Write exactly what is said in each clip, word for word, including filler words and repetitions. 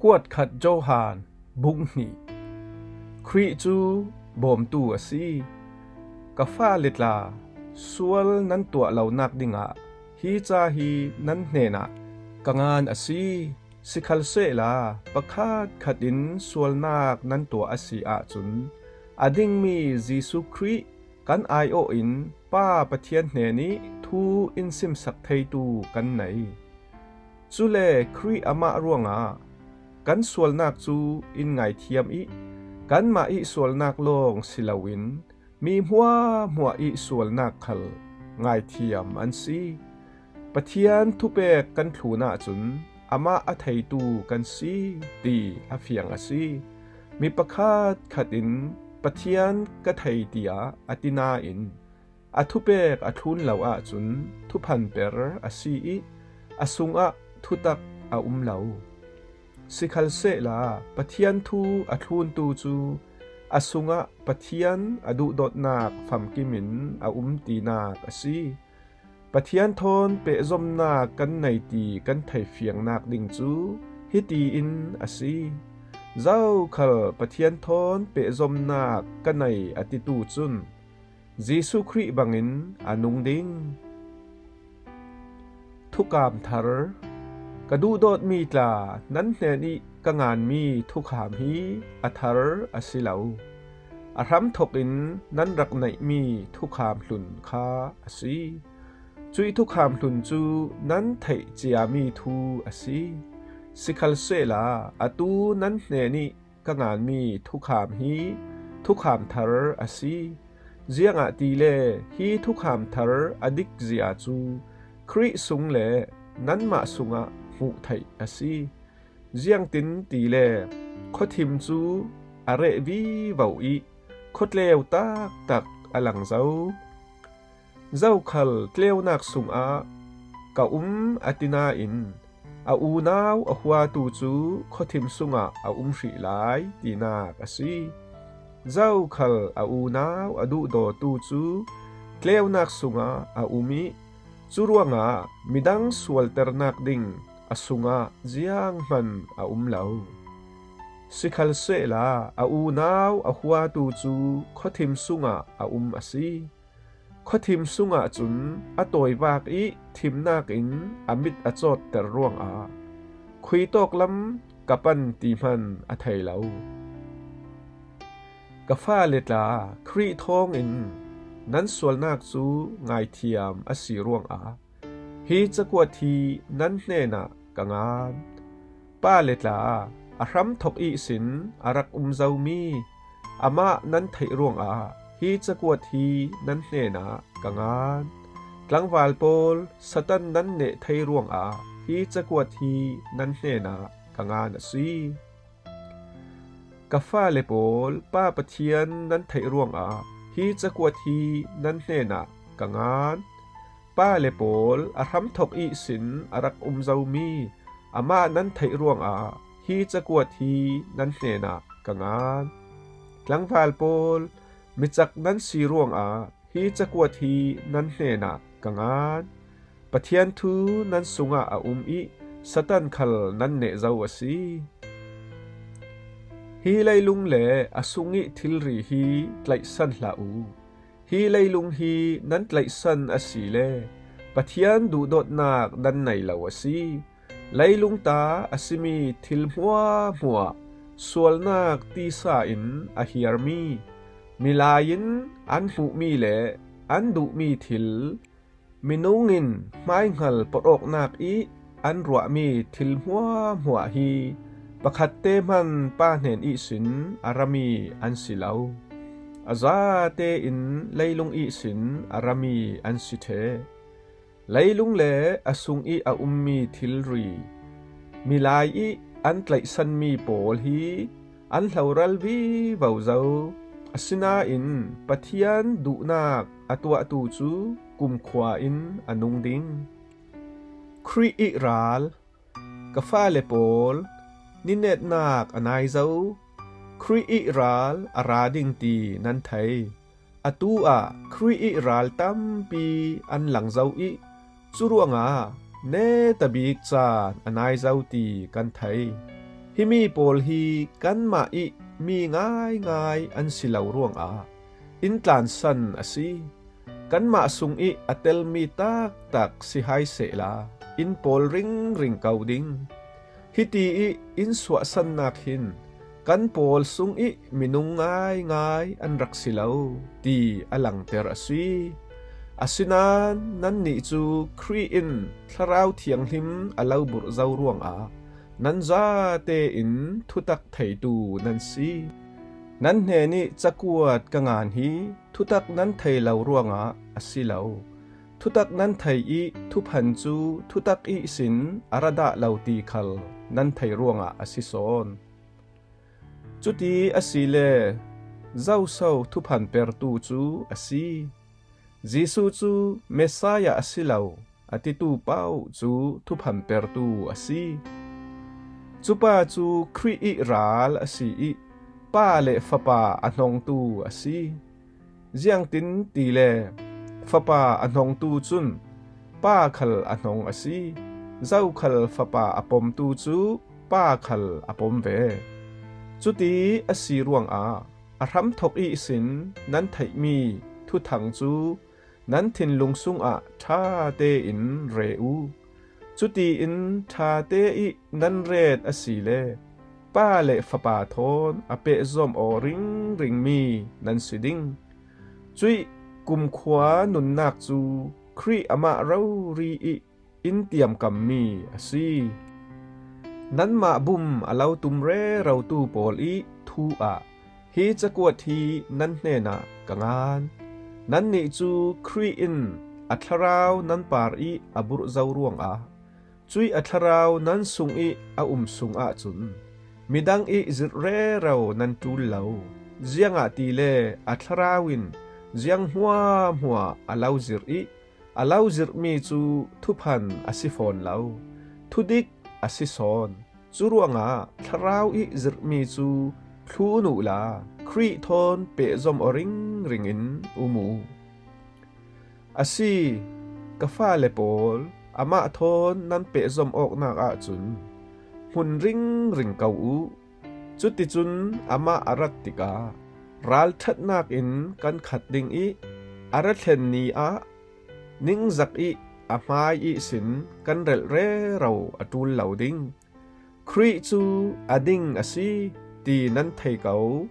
Kuat khat Johan, bung hnih. Khrih cu bawmtu a si. Ka fale tla, sual nan tuah lonak dingah hi ca hi nan hnenah ka ngan a si. Sikhalsehla pakhatkhat in sualnak nan tuah a si ahcun, a dingmi Jesuh Khrih kan aiawh in Pa Pathian hnenih thu in simsak theitu kan nei. Cule Khrih amah ruangah kan sualnak cu in ngaithiam ih, kanmah ih sualnak lawng si loin mi hmuahhmuah ih sualnak khal ngaithiam an si. Pathian thupek kan thlun ahcun amah a theitu kan si ti a fiang a si. Mi pakhatkhat in Pathian ka thei tiah a ti nain, a thupek a thlun lo ahcun thuphanper a si ih, a sungah thutak a um lo. Sikhalsehla Pathian thu a thluntu cu a sungah Pathian a duhdawtnak famkim in a um tinak a si. Pathian thawn pehzomnak kan nei ti kan theifiangnak ding cu hiti in a si. Zokhal Pathian thawn pehzomnak ka nei a titu cun, Jesuh Khrih bangin a nung ding. Thukam thar. Ka duhdawtmi tla, nan hnenih ka nganmi thukham hi a thar a si lo. A hramthawk in nan rak neihmi thukham hlun kha a si. Cuih thukham hlun cu nan theih ciami thu a si. Sikhalsehla atu nan hnenih ka nganmi thukham hi thukham thar a si. Ziangahtile hi thukham thar a dikzia cu Khrih sung le nanmah sungah hmuh theih a si. Ziangtin tile khuathim cu a reh vivo ih khuatleu taktak a lang zo. Zokhal tleunak sungah ka um a ti nain, a unau a huatu cu khuathim sungah a um hrih lai tinak a si. Zokhal a unau a duhdawtu cu tleunak sungah a um ih, cu ruangah midang sualternak ding a sungah zianghman a um lo. Sikhalsehla a unau a huatu cu khuathim sungah a um a si. Khuathim sungah cun a tawivak ih thimnak in a mit a cawtter ruangah khuitawk lam ka pan ti hman a thei lo. Ka fale tla, Khrih thawngin nan sualnak cu ngaithiam a si ruangah hi cakuat hi nan hnenah ka ngan. Pa le tla, a hramthawk ihsin a rak um zomi amah nan theih ruangah hi cakuat hi nan hnenah ka ngan. Tlangval pawl, Satan nan neh thei ruangah hi cakuat hi nan hnenah ka ngan a si. Ka fale pawl, Pa Pathian nan theih ruangah hi cakuat hi nan hnenah ka ngan. Pa le pawl, a hramthawk ihsin a rak um zomi amah nan theih ruangah hi cakuat hi nan hnenah ka ngan. Tlangval pawl, micak nan si ruangah hi cakuat hi nan hnenah ka ngan. Pathian thu nan sungah a um ih Satan khal nan neh zo a si. Hi leilung le a sung ih thilri hi tlaihsan hlah u. Hi leilung hi nan tlaihsan a si le Pathian duhdawtnak nan nei lo a si. Leilung ta a simi thil hmuahhmuah sualnak tisa in a hiarmi, milai in an hmuhmi le an duhmi thil, minung in hmaihngal pawrhawknak ih an ruahmi thil hmuahhmuah hi pakhatte hman Pa hnen ihsin a rami an si lo. A zate in leilung ihsin a rami an si ṭheh. Leilung le a sung ih a ummi thilri, milai ih an tlaihsanmi pawl hi an hloral vivo zo. Asinain Pathian duhnak a tuahtu cu kumkhua in a nung ding. Khrih ih ral. Ka fale pawl, ninetnak a nai zo. Khrih ih ral a ra ding ti nan thei. Atu ah Khrih ih ral tampi an lang zo ih, cu ruangah netabik caan a nai zo ti kan thei. Himi pawl hi kanmah ih mi ngaingai an si lo ruangah in tlansan a si. Kanmah sungih a telmi taktak si hai sehla, in pawl ringring ko ding. Hiti ih in suahsannak hin kan pawl sungih minung ngaingai an rak si lo, ti a langter a si. Asinain nannih cu Khrih in Thlarau Thianghlim a lo burh zo ruangah nan zate in thutak theitu nan si. Nan hnenih cakuat ka ngan hi thutak nan thei lo ruangah a si lo. Thutak nan thei ih thuphan cu thutak ihsin a ra dah lo ti khal nan thei ruangah a si sawn. Cuti asile zoso thuphan pertu cu a si? Jesuh cu Messiah a si lo, a titu paoh cu thuphan pertu a si. Cupa cu Khrih ih ral a si ih Pa le Fapa a hnongtu a si. Ziangtin tile Fapa a hnongtu cun Pa khal a hnong a si. Zokhal Fapa a pomtu cu Pa khal a pom ve. Cuti a si ruangah a hramthok ihsin nan theihmi thuthang cu nan thinlung sungah ṭha tein re u. Cutiin ṭha te ih nan ret asile Pa le Fapa thawn a pehzom aw ringringmi nan si ding. Cuih kumkhua nunnak cu Khrih amah rori ih in tiamkammi a si. Nanmah bum a lo tum rerotu pawl ih thu ah hi cakuat hi nan hnenah ka ngan. Nannih cu Khrih in a thlarau nan par ih a burh zo ruangah cuih a thlarau nan sungih a um sung ahcun midang ih zirh rero nan ṭul lo. Ziangahtile a thlarau in ziang hmuahhmuah a lo zirh ih a lo zirhmi cu thuphan a si fawn lo, thudik a si sawn. Curuangah thlarau ih zirhmi cu thlun uhla Khrih thawn pehzom aw ringring in um uh. A si, ka fale pawl, amah thawn nan pehzom awknak ahcun hmun ringring ko uh. Cuticun amah a rat tikah ralṭhatnak in kan khat ding ih a ra thlen ni ah ningzak ih a hmai ihsin kan relh rero a ṭul lo ding. Khrih cu a ding a si, ti nan thei ko.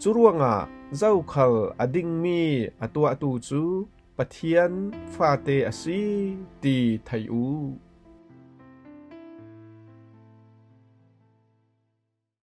Curuangah zokhal a dingmi a tuahtu cu Pathian fate a si, ti thei uh.